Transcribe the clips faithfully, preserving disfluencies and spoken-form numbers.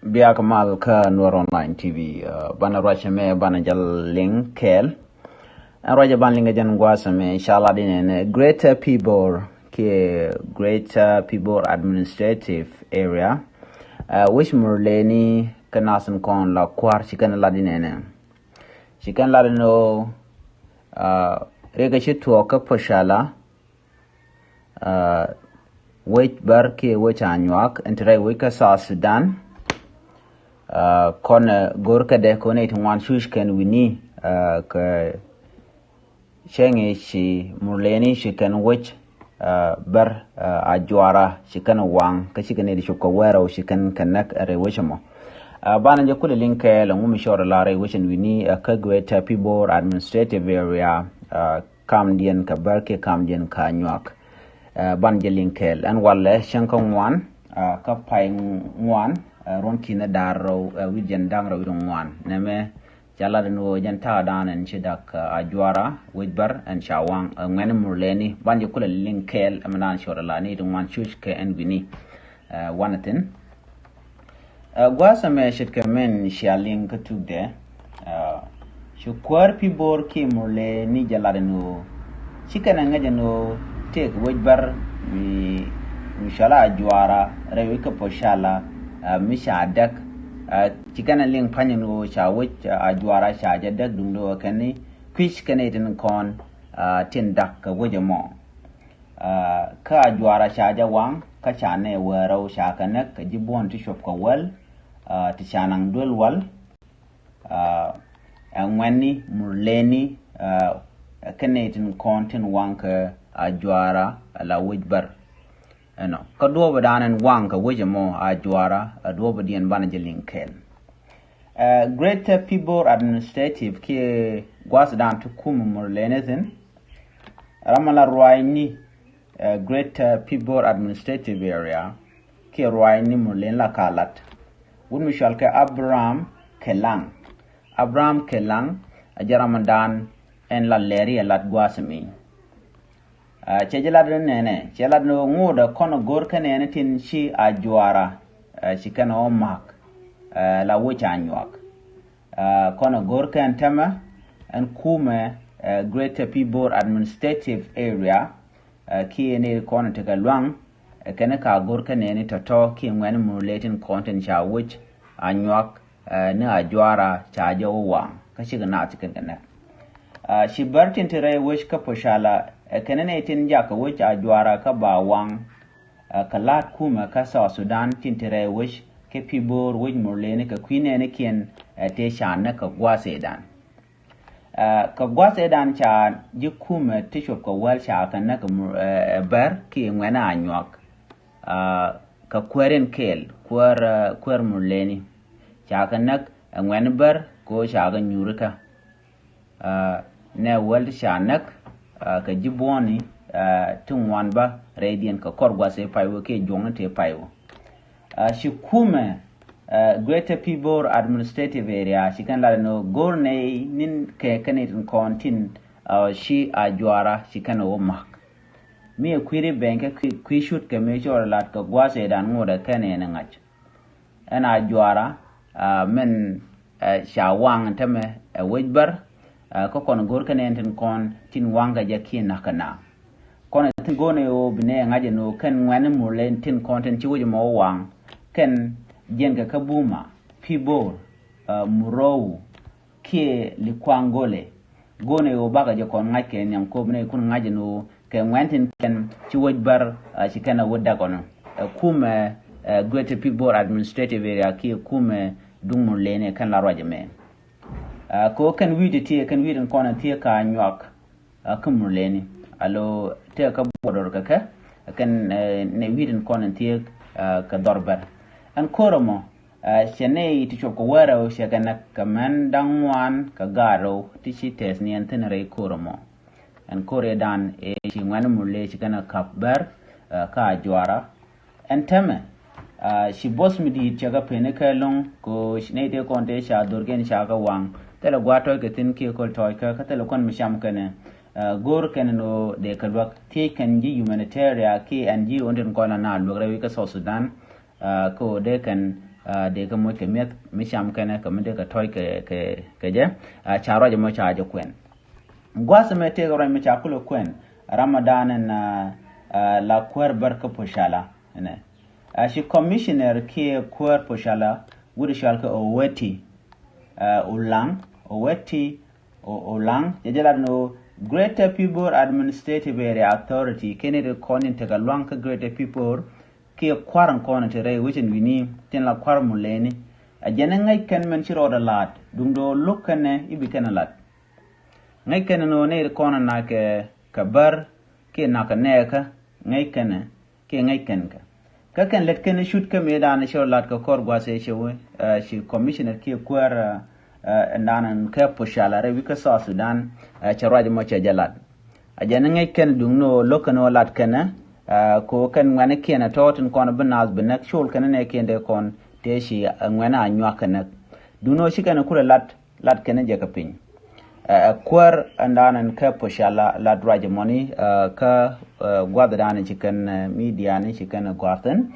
Biak mal kä Nuer Online T V. Uh, banɛ ruacɛ mɛ banɛ jɛ liŋ kɛɛl. Ɛn ruacɛ banɛ liŋ kɛ jɛn gua̱a̱th mɛ ca lat inɛnɛ Greater Pibor kiɛ Greater Pibor Administrative Area. Uh, wi̱c Murleni kä nath in kɔn la kua̱r ci kɛn lat inɛnɛ. Ci kɛn lat inɔ, uh, rikɛ ci tuɔɔk kä Pocala. Uh, wec Bär kiɛ wec Anyuak ɛn ti rɛy wec kä South Sudan. Uh, kɔn, uh, go̱r kädɛ kɔn i̱ ti ŋuan cuc kɛn wi̱ni, uh, kɛ cäŋ i̱ ci Murleni ci kɛn wec, uh, Bär, uh, Ajuara ci kɛn waŋ kä ci kɛn i̱ ti cop kɛ wɛrɛ wä ci kɛn kɛ näk rɛy wec ɛmɔ. Uh, banɛ jɛ kulɛ liŋ kɛɛl ɛŋu mi cɔr la rɛy wec ɛn wi̱ni, uh, kä Greater Pibor Administrative Area, uh, kamdiɛn kä Bär kiɛ kamdiɛn kä Anyuak. Uh, banɛ jɛ liŋ kɛɛl ɛn walɛ cäŋ kä ŋuan, uh, kä pay ŋuan, uh, ruɔ̱n ki̱n da̱r rɛw, uh, wi̱c jiɛn da̱ŋ rɛw wi̱c ŋuan. Nɛmɛ ca lat ɛn ɣöö jɛn ta̱a̱ da̱a̱n ɛn ci dak, uh, Ajuara wec Bär ɛn ca waŋ, uh, ŋuɛ̈ni Murleni. Banɛ jɛ kulɛ liŋ kɛɛl ɛmɛ da̱a̱n cɔr la ni ti ŋuan cuc kɛ ɛn wi̱ni. Uh, wanɛ thi̱n. Uh, gua̱a̱th ɛmɛ ce̱tkɛ min cia liŋ kä tukdɛ. Uh, ci kuäär Pibor kiɛ Murleni jɛ lat ɛn ɣöö ci kɛn ɛ ŋäc ɛn ɣöö tëëk wec Bär mi, mi cɔala Ajuara rɛy wec kä Pocala, uh, mi ca däk. Uh, ci kɛn ɛ liŋ pa̱ny ɛn ɣöö ca wec, uh, Ajuara ca jɛ däk duundɛ ɣöö kɛn ni kui̱c kɛn i̱ tin kɔn, uh, tin da̱k kɛ wec ɛmɔ. Uh, kä Ajuara ca jɛ waŋ kä ca nɛy wäl rɛw ca kɛ näk kɛ ji̱ buɔ̱n ti cuɔp kɛ wäl, uh, ti ca naŋ duel wal. Uh, ɛ ŋuɛ̈ni Murleni, uh, kɛn i̱ tin kɔn tin waŋ kɛ Ajuara la wec Bär. Ɛnɔ kä duɔ̱ɔ̱p da̱a̱n ɛn waŋ kɛ wec ɛmɔ Ajuara, uh, duɔ̱ɔ̱p diɛn banɛ jɛ liŋ kɛɛl. Uh, Greater Pibor Administrative kiɛ gua̱a̱th da̱a̱n ti kum Murleni thi̱n. Ram ala ruaacni, uh, Greater Pibor Administrative Area kiɛ ruaacni Murleni la ka lat. Wut mi cɔal kɛ Abraham Kelaŋ. Abraham Kelaŋ a jɛ ram da̱a̱n ɛn la lɛri ɛ lat gua̱a̱th mi. Uh, cɛ jɛ lat ni nɛnɛ, cɛ lat ni ŋuudɛ kɔn go̱r kɛ nɛnɛ tin ci Ajuara, uh, ci kɛn ɔ mak, uh, la wec Anyuak. Uh, kɔn go̱r kɛn tämɛ ɛn kumɛ, uh, Greater Pibor Administrative Area, uh, kiɛ ni kɔn tekɛ luaŋ, uh, kɛn ka go̱r kɛ nɛni tɔ̱tɔ̱ kiɛ ŋuɛ̈ni Murleni tin kɔn tin ca wec Anyuak, uh, ni Ajuara ca jɛ wä waŋ kä cikɛ naath ci kɛn kɛ näk. Uh, ci Bär tin te rɛy wec kä Pocala, uh, kɛn ni tin jakɛ wec Ajuara kä ba waŋ, uh, kɛ la̱a̱t kumɛ kä South Sudan tin te rɛy wec kɛ Pibor wec Murleni kɛ kui̱ nɛnikiɛn, uh, tëë ca näk kɛ gua̱a̱th ëëdan. Uh, kɛ gua̱a̱th ëëdan ca ji̱ kumɛ ti cuɔp kɛ wäl ca kɛ näk kɛ Mur-, uh, Bär kiɛ ŋuɛ̈ni Anyuak. Uh, kɛ kuäär in kɛɛl, kuäär, uh, kuäär Murleni. Ca kɛ näk, uh, ŋuɛ̈ni Bär kɛ ɣöö ca kɛ nyuurikä. Uh, nɛ wäl ti ca näk, uh, kɛ ji̱ buɔ̱ni, uh, ti ŋuan bä rɛydiɛn kɛ kɔr gua̱a̱th ëë pay wä kiɛ juɔ̱ŋni tëë pay wä. Uh, ci kumɛ, uh, Greater Pibor Administrative Area ci kɛn lat ni go̱r nɛy ni̱n kɛ kɛn i̱ tin kɔn tin, uh, ci Ajuara ci kɛn ɛ wä mak. Mi ɛ kui̱ri beny kɛ kui̱, kui̱ cut kɛ mi cɔɔr lat kɛ gua̱a̱th ëëdan ŋuɔ̱t ɛ kɛn ɛn ɛ ŋa̱c. Ɛn Ajuara, uh, min, uh, ca waŋ tämɛ ɛ wec Bär, uh, kä kɔn go̱r kɛn ɛn tin kɔn tin waŋ kɛ jɛ kiɛ na̱k kɛ na. Kɔn ɛ tin go̱n ɛ ɣöö bi nɛ ŋa̱c ɛn ɣöö kɛn ŋuɛ̈ni Murleni tin kɔn tin ci wec ɛmɔ waŋ kɛn jiɛn kɛ kä Buma, Pibor, uh, Murou, kiɛ Likuaŋ Gole. Go̱n ɛ ɣöö bakɛ jɛ kɔn ŋa̱c kɛ nhiam kop ni kun ŋa̱c ɛn ɣöö kɛ ŋuɛ̈ni tin kɛn ci wec Bär, uh, ci kɛn ɛ wä däk ɔnɔ. Uh, kumɛ, uh, Greater Pibor Administrative Area kiɛ kumɛ duŋ Murleni kɛn la ruac ɛmɛ. Uh, kɛ ɣöö kɛn wi̱i̱ ti tiee kɛn wi̱i̱ tin kɔn ɛ tiee ka Anyuak, uh, kä Murleni. Alo tëë kä buɔdɔr kɛ kɛ, kɛn, uh, nɛ wi̱i̱ tin kɔn ɛ tiee, uh, kɛ dhɔr Bär. Ɛn ko̱r ɛmɔ, uh, cɛ nɛy ti cuɔp kɛ wäl rɛw cɛ kɛ näk kɛ män da̱ŋ ŋuan kɛ gaat rɛw ti ci tɛth ni ɛn thi̱n rɛy ko̱r ɛmɔ. Ɛn ko̱r ëëdan ëë ci ŋuɛ̈ni Murleni ci kɛn ɛ ka̱p Bär, uh, kä Ajuara. Ɛn täämɛ, uh, ci buɔth mi di̱i̱t cɛ kɛ pen kɛ lo̱ŋ kɛ ɣöö nɛy tëë kɔn tëë ca dhorkiɛn ca kɛ waŋ. Thilɛ gua̱a̱th tɔ̱ɔ̱c kɛ thi̱n kiɛ köl tɔ̱ɔ̱c kä, kä thilɛ kuan mi cam kɛn ɛ, uh, go̱r kɛn ɛn ɣöö dee kɛ luäk thiec kɛn ji̱ humanitarian kiɛ ɛn ji̱ ɣän tin kɔn la na luäk rɛy wec kä South Sudan, uh, kɛ ɣöö dee kɛn Dee kɛ moc kɛ mi̱eth mi cam kɛnɛ kɛ mi dee kɛ tɔ̱ɔ̱c kɛ kɛ jɛ. Ca ruac ɛmɔ ca jɛ kuɛn. Gua̱a̱th ɛmɛ tëëkɛ ruac mi ca kulɛ kuɛn ram ɛ da̱a̱n ɛn la kuäär bär kä Pocala ɛnɛ. Ci commissioner kiɛ kuäär Pocala wut cɔal kɛ Oweti Ulaŋ, Oweti Ulaŋ cɛ jɛ lat ni ɣöö Greater Pibor Administrative Area Authority kɛn i̱ ri kɔn in tekɛ lua̱ŋ kä Greater Pibor kiɛ kua̱r in kɔn in te rɛy wecin wi̱ni tin la kua̱r Muleni. A jɛn i̱ ŋäc kɛn mɛn ci rɔɔdɛ la̱a̱t duŋdɛ ɣöö lo̱k kɛnɛ i̱ bi kɛn ɛ la̱t. Ŋäc kɛn in ɣöö nɛy ri kɔn in nakɛ kɛ bär kiɛ nakɛ nɛɛkä ŋäc kɛnɛ kiɛ ŋäc kɛn kɛ. Kä kɛn lät kɛn cut kä mëëdan cɛ lat kɛ kɔr gua̱th ëë cɛ wee ci commissioner kiɛ kuäär ɛndan ɛn kɛ Pocala rɛy wi̱c kä South Sudan. Cɛ ruac mɔ cɛ jɛ lat. A jɛn ŋäc kɛn duŋ ni ɣöö lo̱k kɛn ɣöö lat kɛnɛ ko kɛn ŋuɛ̈ni kiɛn ɛ tɔ̱ tin kɔn bi naath bi näk col kɛn nɛ kiɛn dee kɔn tëë ci ŋuɛ̈ni a nyuak kɛ näk. Duŋ ni ɣöö ci kɛn kulɛ lat lat kɛn jɛ kɛ piny. Ɛ kuäär ɛndan ɛn kɛ Pocala lat ruac mɔni kä gua̱thdan ci kɛn midiani ci kɛn gua̱thin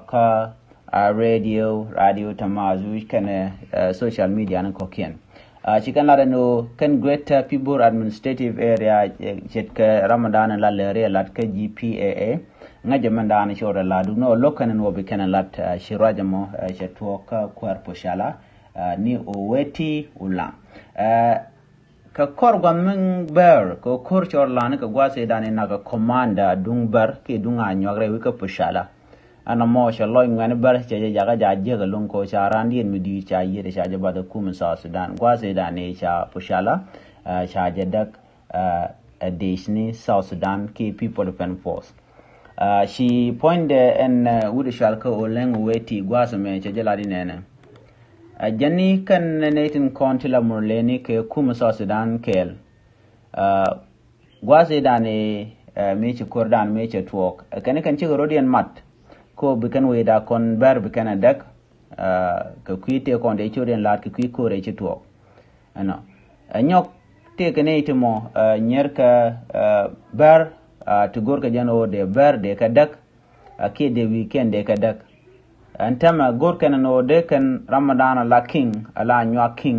kä radio radio tamazu kɛn social mediani kɔkiɛn. Ci kɛn lat ɛn ɣöö kɛn Greater Pibor Administrative Area ce̱tkɛ ramadan ɛn la lɛri ɛ lat kä G P A A. Ŋäcɛ mɛndan ci ɣöö ɛ lat duŋ ni ɣöö lo̱k kɛn ɛn ɣöö bi kɛn ɛ lat ci ruac ɛmɔ cɛ tuɔɔk kä kuäär Pocala ni Oweti Ulaŋ. Kɛ kɔr gua̱th mi bɛr kɛ ko̱r cɔr lani kɛ gua̱th idan inak kɛ commander duŋ bɛr kiɛ duŋ a nyuak rɛy wi̱c kä Pocala. Ɛn ɛmɔ cɛ lɔc ŋuɛ̈ni bɛr cɛ jɛ jakä ja jiäk ɛlɔ̱ŋ kɛ ca randiɛn mi di̱i̱t ca yiet ca jɛ bath ɛ kum in South Sudan gua̱th idan i̱ ca Pocala ca jɛ däk ɛ di̱i̱t ni South Sudan kiɛ People Defense Force. Ci puɔ̱nydɛ ɛn wut ɛ cɔal kä Oleŋ Oweti gua̱a̱th ɛmɛ cɛ jɛ lat inɛnɛ. Ɛ jɛn ni kɛn nɛy tin kɔn ti la Murleni kɛ kum South Sudan kɛɛl. Gua̱a̱th idan ɛ mi ci ko̱rdan mi cɛ tuɔɔk ɛ kɛn kɛn cikɛ rɔ̱diɛn mat. Ko bi kɛn wecda kɔn bɛr bi kɛn ɛ däk kɛ kui̱ tëë kɔn dee cot in la̱a̱t kɛ kui̱ ko̱r ɛ ci tuɔɔk. Ɛnɔ ɛ nyɔk tëëkɛ ni ti mɔ nyɛrkɛ bär ti go̱rkɛ jɛn ɣöö dee bär dee kɛ däk. Kiɛ dee wi̱i̱ kɛn dee kɛ däk. Ɛn tɛmɛ go̱rkɛn ɛn ɣöö dee kɛn ramadan ala kiŋ ala nyuak kiŋ.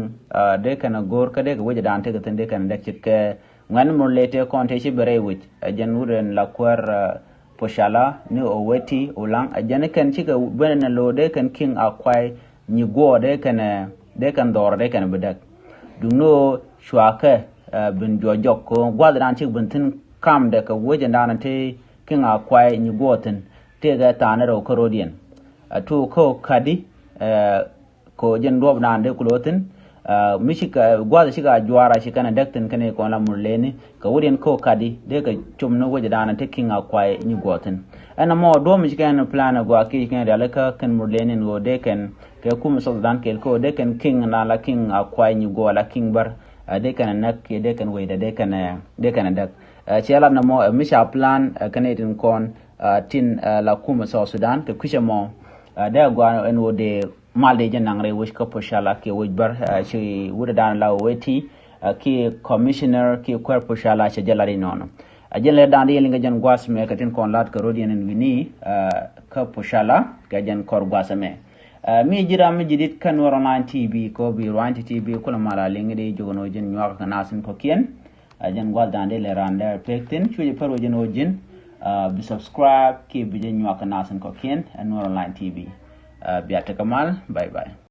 Dee kɛn ɛ go̱r kä dee kɛ wecdan tekɛ thi̱n dee kɛn ɛ däk ce̱tkɛ ŋuɛ̈ni mur lëë tëë kɔn tëë ci bɛ rɛy wec ɛ jɛn wut ɛn la kuäär Pocala ni Oweti Ulaŋ ɛ jɛn kɛn cikɛ ben ɛn lo̱o̱ dee kɛn kiŋ a kuay nyi guɔɔ dee kɛn dee kɛn dhɔr dee kɛn bi däk. Duŋ ni ɣöö cuakɛ bin juɔc jɔk kɛ ɣöö gua̱thdan cik bin thi̱n kamdɛ kɛ wecdan ti kiŋ a kuay nyi guɔɔ thi̱n. Tëëkɛ tha̱a̱n rɛw kä ro̱diɛn a tuuk kä ɣöö kadi kɛ ɣöö jɛn duɔ̱ɔ̱pdan dee kulɛ ɣöö thi̱n. Mi cikɛ gua̱th cikɛ a juaar a ci kɛn a däk thi̱n kɛn i̱ kɔn la Murleni kɛ wut in ko̱ kadi dee kɛ com ni wecdan ti kiŋ a kuay nyi guɔ̱ɔ̱thin. Ɛn ɛmɔ duɔ̱ɔ̱p mi ci kɛn plan a gua̱a̱ kiɛ ci kɛn rialikä kɛn Murleni in ɣöö dee kɛn kɛ kum South Sudan kɛɛl kä ɣöö dee kɛn kiŋ na la kiŋ a kuay nyi guɔ̱ɔ̱ la kiŋ bär. Dee kɛn a näk kiɛ dee kɛn wecdɛ dee kɛn dee kɛn a däk. Ciɛ lat nɛmɔ mi ca plan kɛn itin kɔn tin la kum South Sudan kɛ kui̱cɛ mɔ. Dee a gua̱a̱ ɛn ɣöö dee mal dee jɛ naŋ rɛy wec kä Pocala kiɛ wec bär. Ci wut ɛ da̱a̱n la wee ti kiɛ commissioner kiɛ kuäär Pocala cɛ jɛ lat inɔnɔ. A jɛn lɛ da̱a̱n dee yɛn liŋ kɛ jɛn gua̱a̱th mɛ kɛ tin kɔn lat kɛ ro̱diɛn in wi̱ni kä Pocala kɛ jɛn kɔr gua̱a̱th mɛ. Mi ji̱ ram mi ji̱ dit kä Nuer Online T V kɛ ɣöö bi ruany ti T V kulɛ mal a liŋ dee jiök ɛn ɣöö jɛn nyuak kɛ nath in kɔ̱kiɛn. Jɛn gua̱a̱th da̱a̱n dee lɛ raan dee pek thi̱n cucɛ pär wä jɛn ɣöö ji̱n bi subscribe kiɛ bi jɛ nyuak kɛ nath in kɔ̱kiɛn ɛ Nuer Online T V. Bia tekɛ mal, bye bye.